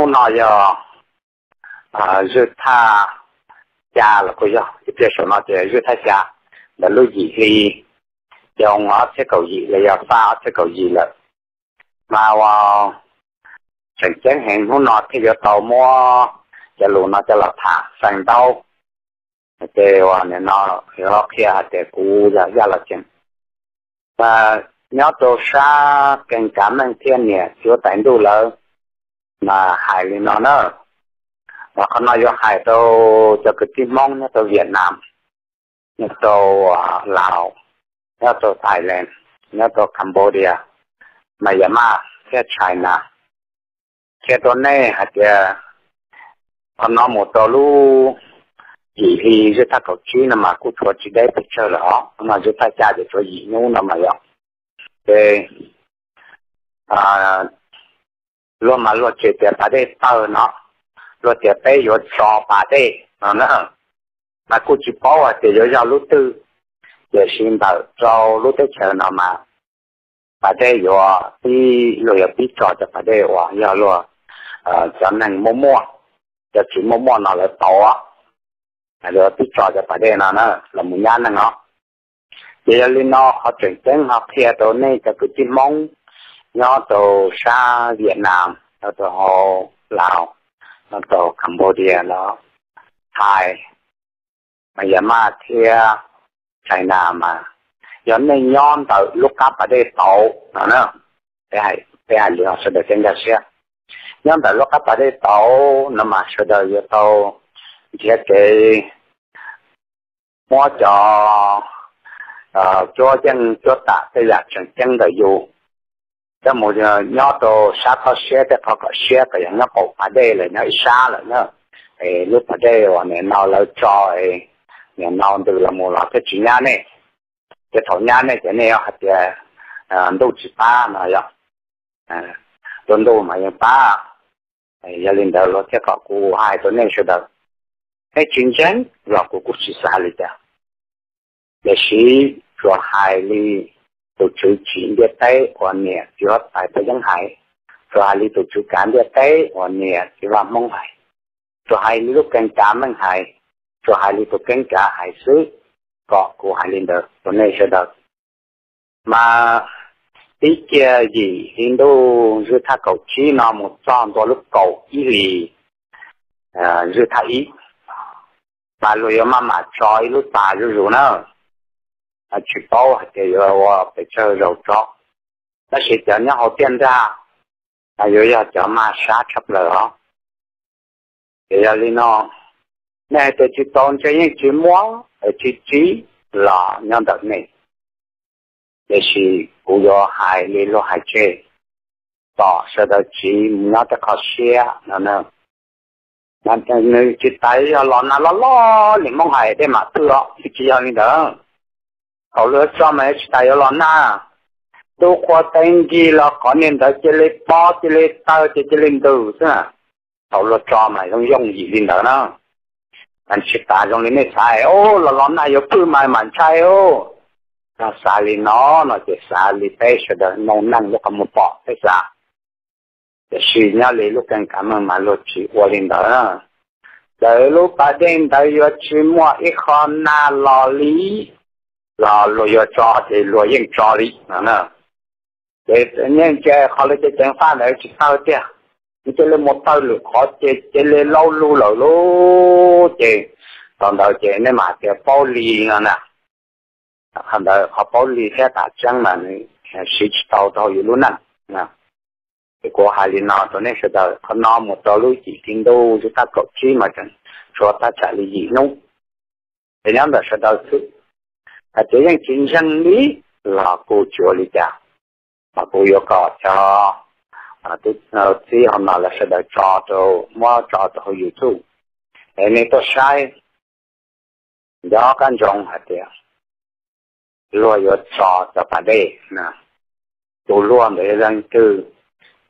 Hnub no yog zwj thaj xya los kuj yog, ib pliag saum no ces zwj thaj xya ntawm lub yim hli, xyoo ob txhiab kaum yim los yog faj ob txhiab kaum yim lawm. Mas ua tseem ceeb heev hnub no thiaj yuav tau muab cov lus no coj los tham xeem ntau. Ces uas nim no yuav qhia hais tias kuv yog Yaj Los Cees, nyob rau sab Kees Kav Meej thiab niam txiv huab tais ntuj lawv mas hais li no na. Mas qhov no yuav hais rau cov kwv tij Hmoob nyob rau Vietnam, nyob rau Laos, nyob rau Thailand, nyob rau Cambodia, Myanmar thiab China. Qhia rau nej hais tias qhov no mus rau lub yim hli zwj thaj kaum tsib no mas kuj tshuav tsis deb pes tsawg lawm os. Qhov no zwj thaj xya ces tshuav yim hnub no mas yog. Ces luag mas luag tseem tias pas dej tawg no, luag tias peb yuav tso pas dej no na. Mas kuj tsis paub hais tias yuav yog lub twg, tiam sis ntawm rau lub teb chaws no mas pas dej yuav pib, luag yuav pib tso cov pas dej uas yog luag cov neeg muaj muaj, cov tsis muaj muaj no lawv tau, luag yuav pib tso cov pas dej no na los mus nyab neeg os. Ces yog li no qhov tseem ceeb ho qhia rau nej cov kwv tij Hmoob nyob rau sab Vietnam, nyob rau hauv Laos, nyob rau Cambodia los, Thai, Myanmar thiab China mas yog nej nyob ntawm lub qab pas dej tauv no na, peb hais li sawv daws thiaj nkag siab. Nyob ntawm lub qab pas dej tauv no mas sawv daws yuav tau nrhiav kev muab cov cuab yeej cuab tam tej yam tseem ceeb ntawm yus coj mus nyob rau sab toj siab tej qhov kom siab kom yog nyob qaum pas dej lawm nyob ib sab lawm na. Es lub pas dej uas nim no lawv tso, nim no ntws los mus los thiaj tsis nyab nej. Ces thaum nyab nej ces nej yuav hais tias ntuj tsis pab no yog, tus ntuj mas yeej pab. Yog li ntawd luag thiaj kom kuv hais rau nej sawv daws, nej tsis ntseeg los kuv kuj tsis xav li cas. Tiam sis tsuas hais li tus tswv tsim ntiaj teb uas niam txiv huab tais Paj Yeeb hais, tsuas hais li tus tswv kav ntiaj teb uas niam txiv vaj Hmoob hais, tsuas hais li lub Kees Kav Meej hais, tsuas hais li tus Kees Kav hais xwb, kom kuv hais li ntawd rau nej sawv daws. Mas tib kiag yim hli ntuj zwj thaj kaum tsib no mus txog ntua lub kaum ib hlis zwj thaj ib, mas luag yuav maj mam tso ib lub tas zuj zus na. Tsis paub hais tias yuav ua pes tsawg zaus tso, tab sis cov nyob hauv tiaj nrag yuav yog cov maj sab tshaj plaws os. Ces yog li no, nej hais tias tsis tau ntseeg yeej tsis muab, tsis tsiv los nyob ntawm nej. Tiam sis kuv yuav hais li luag hais tseg, kom sawv daws tsiv mus nyob tej qhov siab no na. Nws tsis tas yog los nag loj loj li Hmoob hais dej mam twg os, tsis yog li ntawd. Thaum luag tso mas tsis tas yuav los nag, ntuj qhua teb nkig los qhov niag ntawd cia li pob cia li tawg ces cia li ntws xwb na. Thaum luag tso mas zoo yooj yim li ntawd na. Tsis tas zoo li nej xav, o, los los nag yuav pwj mas mam ntshai os. Xav li no no ces xav li peb sawv daws mloog neeg lub qhov muag pom peb xav. Tiam sis nyob li lub Kees Kav Meej mas luag tsis ua li ntawd. Txawm lub pas dej ntawd yuav tsis muaj ib qho nag los li los luag yuav tso ces luag yeej tso li no na. Ces yeej cia qhov lawv ceev ceev faj ntawd tsis tawg tiag, nws cia li mus tawg lwm qhov ces cia li laub lug lawm lauj. Ces thaum ntawd ces nej mam hais tias paub li no na. Qhov ntawd qhov paub li thiab tam tseeb mas nws siv tsis tau rau yus lub neej. Ces kuv hais li no rau nej sawv daws, qhov no mus rau lub yim hli ntuj zwj thaj kaum tsib mas tseem tshuav thaj tsam li yim hnub, ces nyob ntawm sawv daws xwb. Hais tias yeej tsis ntseeg li los kuj tsis ua li cas, mas kuv yuav kom cov tub txib hauv no lawv sawv daws tso rau, muab tso rau hauv YouTube es nej tuaj saib. Nco qab ntsoov hais tias luag yuav tso cov pas dej, tus luag ntawd yog leej twg?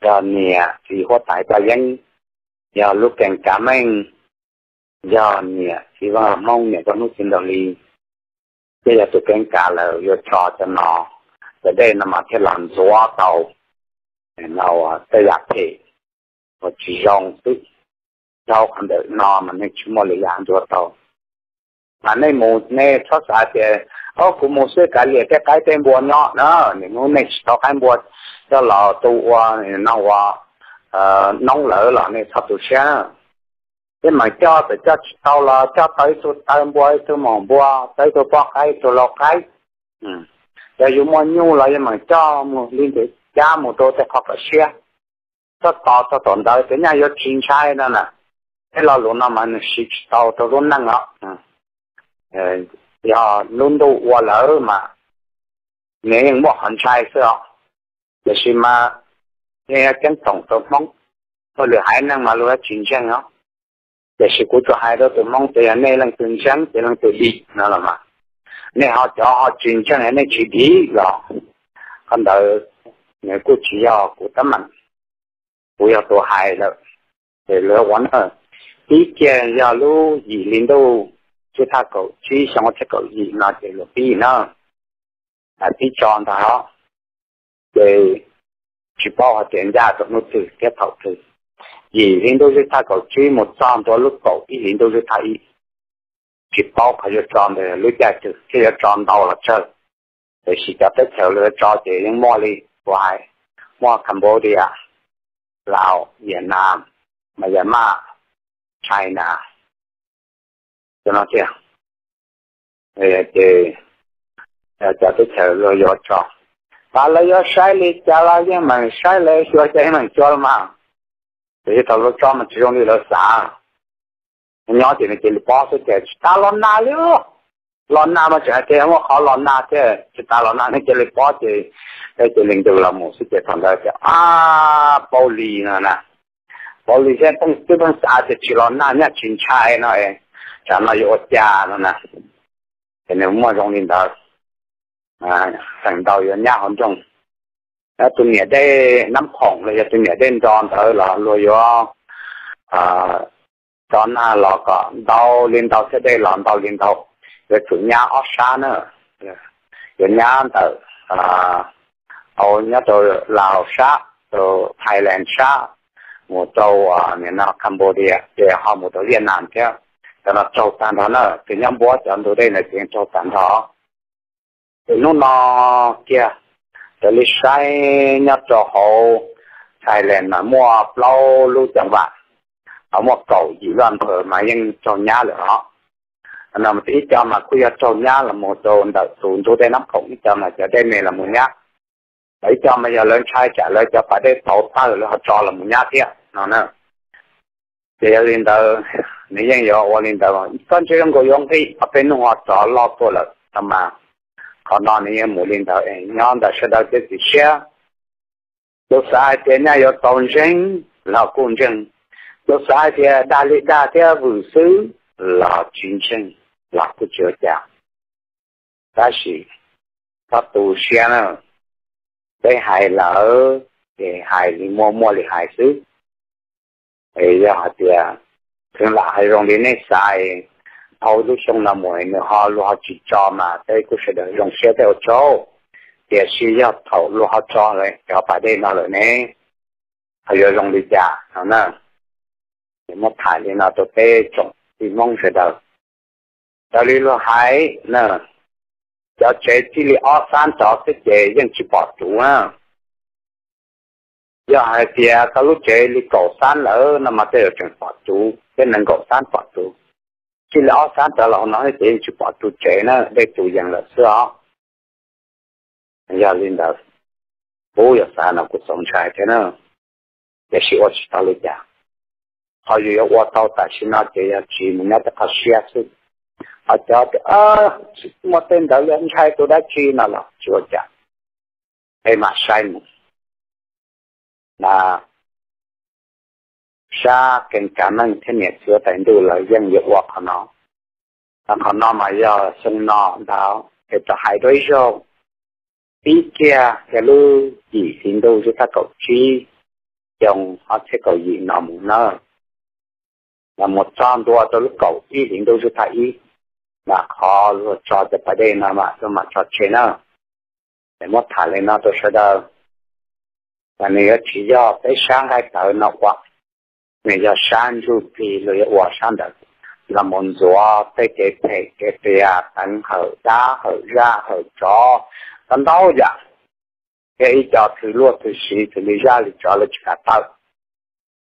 Yog niam txiv huab tais Paj Yeeb, yog lub Kees Kav Meej, yog niam txiv Vaj Hmoob niam poj hnub txiv nraug hli, thiaj yog tus Kees Kav lawm yuav tso cov no, cov dej no mas thiaj los ntxuav tau tej yam phem. uas tsis zoo xwb. Dhau qhov ntawm no mas nej tsis muaj li yam ntxuav tau. Mas nej mus nej txhob xav tias, o, kuv mus xwb kav liam tej qaib tej npua nyob na, nim no nej tsis tau qaib npua coj los tu ua no ua noob lawm los nej txhob tu siab. Tej meem coj txawm coj tsis tau los coj tau ib tug taw npua, ib tug maum npua, tau ib tug poj qaib, ib tug lau qaib. Yog yus muaj nyuj los yog meem coj mus li ntawd cab mus rau tej qhov kom siab, txhob tos txog tom ntawd ces nyaj yuav tsis ntshai no na. Tej lo lus no mas nws siv tsis tau rau lub neej os. Yog lub ntuj ua lawm mas nws yeej muaj qhov ntshai xwb os. Tiam sis mas nej yuav ceeb toom rau Hmoob, ua lwm haiv neeg mas luag yuav tsis ntseeg os. Tiam sis kuv tsuas hais rau tus Hmoob tias yog nej leej twg ntseeg ces leej twg dim no los mas, nej ho cov ho tsis ntseeg nej tsis dim los, qhov ntawd nws kuj tsis yog kuv teeb meem, kuv yog tus hais lawm. Ces luag ua na, pib kiag yog lub yim hli ntuj tsib thaj kaum tsib xyoo ob txhiab kaum yim no ces luag pib na, pib tso ntag os. Ces tsis paub hais tias ncaj rau hnub twg thiab thaum twg, yim hli ntuj tsib thaj kaum tsib mus txog ntua lub kaum ib hli ntuj tsib thaj ib, tsis paub qhov yuav tso ntawd lub caij twg thiab yuav tso ntau los tsawg. Tiam sis cov teb chaws luag yuav tso ces yeej muaj li kuv hais, muaj Cambodia, Laos, Vietnam, Myanmar, China, cov no tiag. Ces cov teb chaws luag yuav tso, tas lawv yuav saib li cas los yeej meem saib, lawv xyuas cas yeej meem xyuas los mas. Tiam sis thaum luag tso mas tsis zoo li lawv xav. Nyob ces nws cia li pob xwb ces tsis tas los nag li. Los nag mas tseem hais tias muaj qhov los nag thiab, tsis tas los nag nws cia li pob ces, ces li ntws los mus xwb ces thaum ntawd ces ab, paub li no na. Paub li thiab, pheej twb pheej xav tias tsis los nag nyaj tsis ntshai no, tsam no yuav ua cas no na. Ces nws muaj zoo li ntawd, feem ntau yuav nyab hauv nroog. Tus niam dej Nab Khoom los yog tus niam dej Nro ntawd los luag yuav tso nag los kom ntau li ntau thiab dej los ntau li ntau, yuav tsum nyab ob sab na. Yuav nyab ntawm, au, nyob rau Laos sab, rau Thailand sab, mus rau nim no Cambodia ces ho mus rau Vietnam thiab. Cov no raug tag nrho na, ces nyob npuab cov ntug dej ntawd ces yeej raug tag nrho. Ces hnub no kiag, raws li saib nyob rau hauv Thailand mas muaj plaub lub ceev vam, ho muaj kaum yim lub a nphaws mas yeej raug nyab lawm os. No mas ib co mas kuj yog raug nyab los mus rau ntawm tus ntug dej Nab Khoom, ib co mas cov dej me los mus nyab, ib co mas yog lawv ntshai tsam lawv cov pas dej tau tawg lawv ho tso los mus nyab thiab no na. Ces yog li ntawd, nws yeej yuav ua li ntawd, koj ntsia zoo nkaus yuav nqis, ob peb hnub ho rov loj tuaj lawm no mas. Qhov no nws yeej mus li ntawd, nyob ntawm sawv daws txoj kev siab. Tus xav hais tias nyaj yuav tau ntseeg los kuj ntseeg, tus xav hais tias dag li dag thiab vwm xwb los tsis ntseeg los kuj tsis ua cas. Tab sis txhob tu siab na, peb hais lawm ces hais li muaj muaj li hais xwb. Yog hais tias tseem lam hais zoo li nej xav, dhau lub xyoo no mus nws ho luag ho tsis tso mas peb kuj sawv daws zoo siab thiab ua tsaug. Tiam sis yog thaum luag ho tso cov pas dej no lawm ne, ho yuav zoo li cas no na? Ces muab tham li no rau peb tsoom tij Hmoob sawv daws. Raws li luag hais na, cov tsev txij li ob xab rov xwb ces yeej tsis pom tsuv na. Yog hais tias koj lub tsev li kaum xab lawm no mas tej zaum tseem pom tsuv, tej nees nkaum xab pom tsuv. Txij li ob xab rov los no ces yeej tsis pom tsuv tsev na, dej tu yees lawm xwb os. Yog li ntawd, kuv yog xav no kuv txaus ntshai thiab na, tiam sis ua tsis tau li cas. Qhov yus yuav ua tau tam sim no ces yog tsis mus nyob tej qhov siab xwb. Ho cov tias tsis muaj tej ntawd li, ntshai tus dab tsi no los tsis ua cas, peb mam saib mus. Mas sab kees kav meej thiab niam txiv huab tais ntuj lawv yeej yuav ua qhov no. Qhov no mas yog xyoo no ntag, es rov hais dua ib zaug, pib kiag yog lub yim hli ntuj tsib thaj kaum tsib, xyoo ob txhiab kaum yim no mus na, los mus txog ntua rau lub kaum ib hli ntuj tsib thaj ib, mas qhov luag tso cov pas dej no mas luag mam tso tseg na. Es muab tham li no rau sawv daws, mas nws yuav tsis yog peb sab nqaij tawv no ua. Nws yog sab ntsuj plig los yog ua sab ntawd los mus ntxuav tej kev phem kev qias, teev hawm dab hawm zaj hawm tsov, tau ntau yam. Thiab ib co thwm luaj thwm siv thwm li zaj li tsov lawv tsis kam tawm.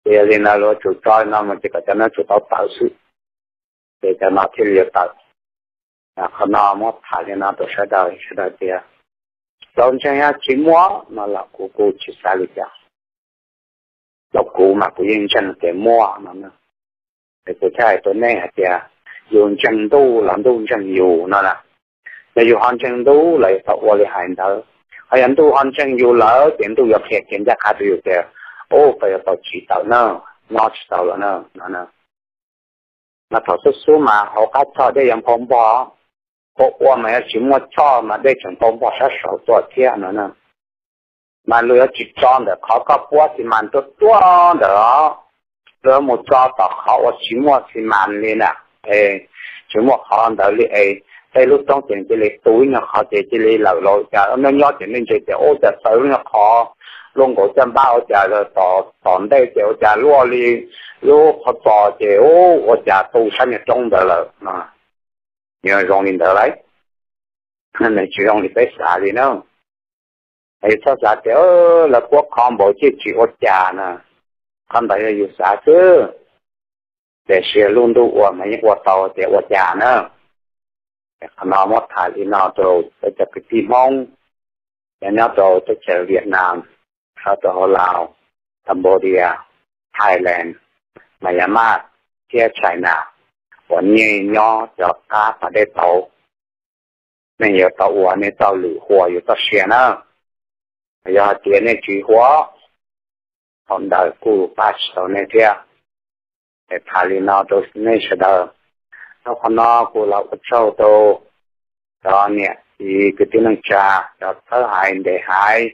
Ces yog li no lawv tsum tso no mus ces kom cov no tsum tau tawm xwb, ces cov no thiaj li yuav tawm. Qhov no muab tham li no rau sawv daws, sawv daws tias tau ntseeg tsis muaj no los kuv kuj tsis xav li cas. Los kuv mas kuv yeej ntseeg tias muaj no. Es kuv thiaj hais rau nej hais tias yus ntseeg ntuj los ntuj ntseeg yus no na. Yog yus ho ntseeg ntuj los yus tau ua li hais ntawd, ho yog ntuj ho ntseeg yus lawm ces ntuj yuav qhia kiag ncaj qha rau yus tias, ub, koj yuav tau tsiv tawm na, nyob tsis tau lawm na no. Mas thaum xub xub mas hauv qab txog dej yuav nphau npog, ua ua mas yuav tsis muaj choj mas dej tseem nphau npog sab saud tuaj thiab no na. Mas luag yuav tsis tso ntawm qhov koj puab xi mas tuaj tuaj ntawd, luag yuav mus tso tom qhov uas tsis muaj xi mas li na, tsis muaj qhov ntawd li es tej lub roob ces cia li tu ib nyuag qhov ces cia li lawm los cas nyob nyob ces nej ntse tias ua cas txawv lub nyuag qhov luaj nkaus caj npab ua cas tom ntej ces ua cas luaj li lub qhov txos ces ua cas tu sab nyuag roob ntawd lawm no. Nws zoo li ntawd lauj, nws tsis zoo li peb xav li na. Yus txhob xav tias lawv puab qhov npaum ces tsis ua cas na, qhov ntawd yog yus xav xwb, tiam sis lub ntuj ua mas yeej ua tau tias ua cas na. Qhov no muab tham li no rau peb cov kwv tij Hmoob, nyob rau teb chaws Vietnam, nyob rau hauv Laos, Cambodia, Thailand, Myanmar thiab China uas nej nyob cov qab pas dej tauv, nej yuav tau ua nej txoj lwm huas yus txoj sia na. Yog hais tias nej tsis huas, thaum ntawd kuj pab tsis tau nej thiab. Es tham li no rau nej sawv daws, rau qhov no kuv los ua tsaug rau cov niam txiv kwv tij neej tsa, cov txawj hais ntev hais,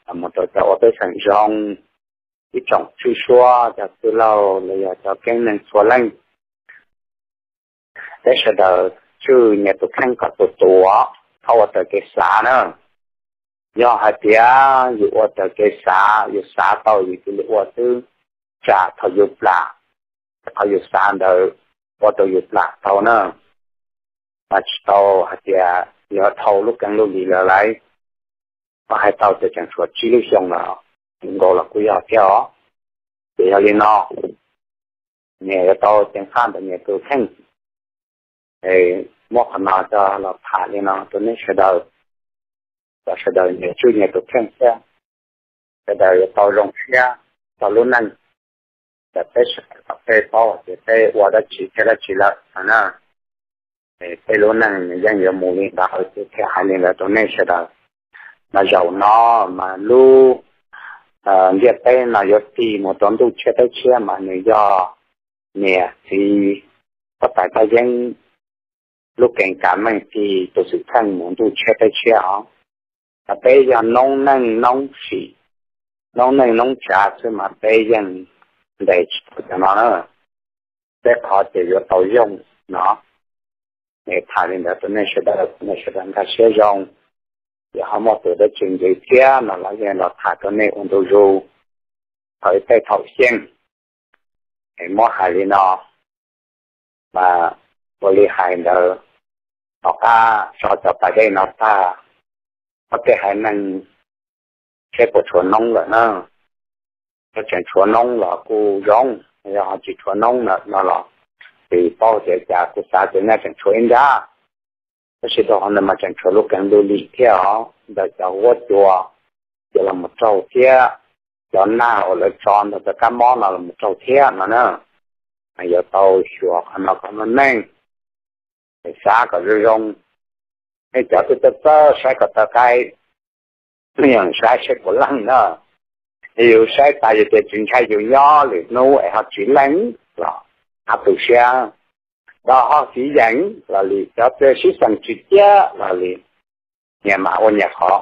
los mus rau cov ua pej xeem zoo, ib tsoom tswj suab, cov tij laug los yog cov keeb neeg txhua leej. Peb sawv daws tswj nyias tus kheej kom tus tuav, txhob ua raws kev xav na. Yog hais tias yus ua raws kev xav, yus xav tau yus cia li ua xwb, tsam thaum yus plam, qhov yus xav ntawd ua rau yus plam tau na. Mas tsis tau hais tias yog dhau lub keeb lub lis lawm lauj. Koj hais tau tias tseem tshuav tsib lub xyoo los, nkaus los kuj yog thiab os. Ces yog li no, nyias yuav tau ceev faj ntawm nyias tus kheej. Muab qhov no coj los tham li no rau nej sawv daws, kom sawv daws nyias tswj nyias tus kheej thiab sawv daws yuav tau zoo siab txog lub neej. Ces peb sawv daws kom peb paub tias peb ua dab tsi thiab dab tsi lawm no na, peb lub neej nws yeej yuav mus li ntawd. Ces thiaj hais li ntawd rau nej sawv daws. Mas zaum no mas lub ntiaj teb no yuav tig mus rau ntuj tshiab teb tshiab mas nws yog niam txiv huab tais Paj Yeeb lub kees kav meej tig tus xwm txheej mus ntuj tshiab teb tshiab os. Mas peb yog noob neej noob sim, noob neej noob tsav xwb mas peb yeej ntes tsis tau cov no na. Peb qhov ces yuav tau yooj no. Es tham li ntawd rau nej sawv daws, nej sawv daws nkag siab zoo. Yog ho muaj tus dab tsi ntxiv thiab no los yeej los tham rau nej ua ntu zus thaum ib tej thaum xyeej. Es muab hais li no, mas ua li hais ntawd, tom qab so cov pas dej no tag, muab tej haiv neeg seb puas tshuav noob lawm na. Yog tseem tshuav noob los kuj zoo, yog ho tsis tshuav noob lawm no los, vim paub tias cas kuv xav tias nyaj tseem tshuav ib nrab, tab sis rau qhov ntawd mas tseem tshuav lub keeb lub lis thiab os, ntawm cov huab cua, cua los mus raug thiab, cov nag uas lawv tso ntawm cov kab mob no los mus raug thiab no na. Mas yuav tau xyuas qhov no kom meej meej, xav kom zoo zoo. Nej cov twb txawj txawj saib kom tau qaib, yeej saib saib puas leej na. Yus saib tas yus tias tsis ntshai yus nyob lwm hnub es ho tsis leej los ho tu siab, los ho fiv yeem los li, cov txawj sib xeem tsis ciaj los li, nyias mas ua nyias qhov,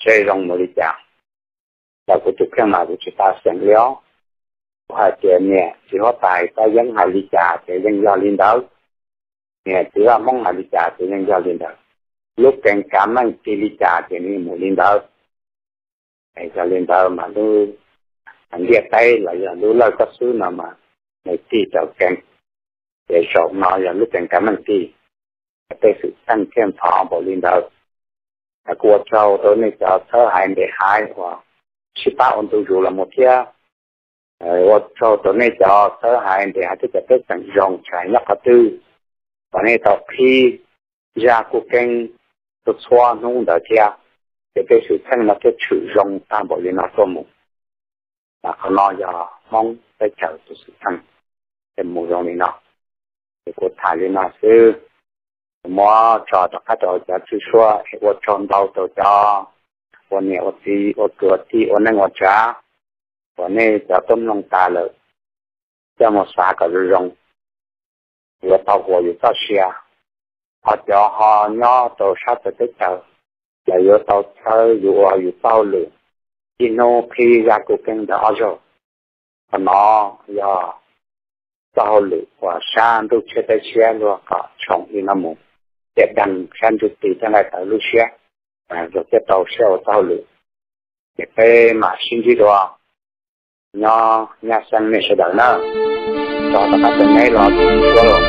seb zoo mus li cas. Los kuv tus kheej mas kuv tsis tas xeem li os. Kuv hais tias niam txiv huab tais Paj Yeeb hais li cas ces yeej yog li ntawd, niam txiv Vaj Hmoob hais li cas ces yeej yog li ntawd, lub kees kav meej tig li cas ces nws mus li ntawd. Yog li ntawd mas lub ntiaj teb los yog lub lawj koj xwb no mas nws tig raws kees. Ces zaum no yog lub kees kav meej tig, tej xwm txheej thiaj ntxhov npaum li ntawd. Kuv ua tsaug rau nej cov txhawb haiv ntes haiv uas sib pab ua ntu zus los mus thiab. Ua tsaug rau nej cov txhawb haiv ntes haiv thiab cov pej xeem zoo tsis hais nyob qhov twg, uas nej tau qhib zaj kuj keeb txhua txhua hnub ntawd thiab, ces tej xwm txheej no thiaj tshwm zoo tag npaum li no tuaj mus. Qhov no yog Hmoob teb chaws tus xwm txheej, ces mus zoo li no. Ces kuv tham li no xwb, kuv muab tso rov qab rau cov tswj suab, ua tsaug ntau rau cov ua niam ua txiv ua kwv ua tij ua neej ua tsav uas nej cov tuaj mloog tas lawm, coj mus xav kom zoo zoo, yuav tau huas yus txoj sia. Ho cov ho nyob rau sab txawv teb chaws, lawv yuav tau txhawb yus ua yus txoj hauj lwm, ib hnub qhib zaj kuj keeb ntawm ob zaug. Qhov no yog txoj hauj lwm uas sab ntuj tshiab teb tshiab luag kom tshoom li no mus, ces deeg sab ntsuj plig thiab nqaij tawv lub siab, luag thiaj tau siab ua txoj hauj lwm. Ces peb mam sib ntsib dua, nyob nyab xeeb nej sawv daws na, rov qab txais neb los suab los.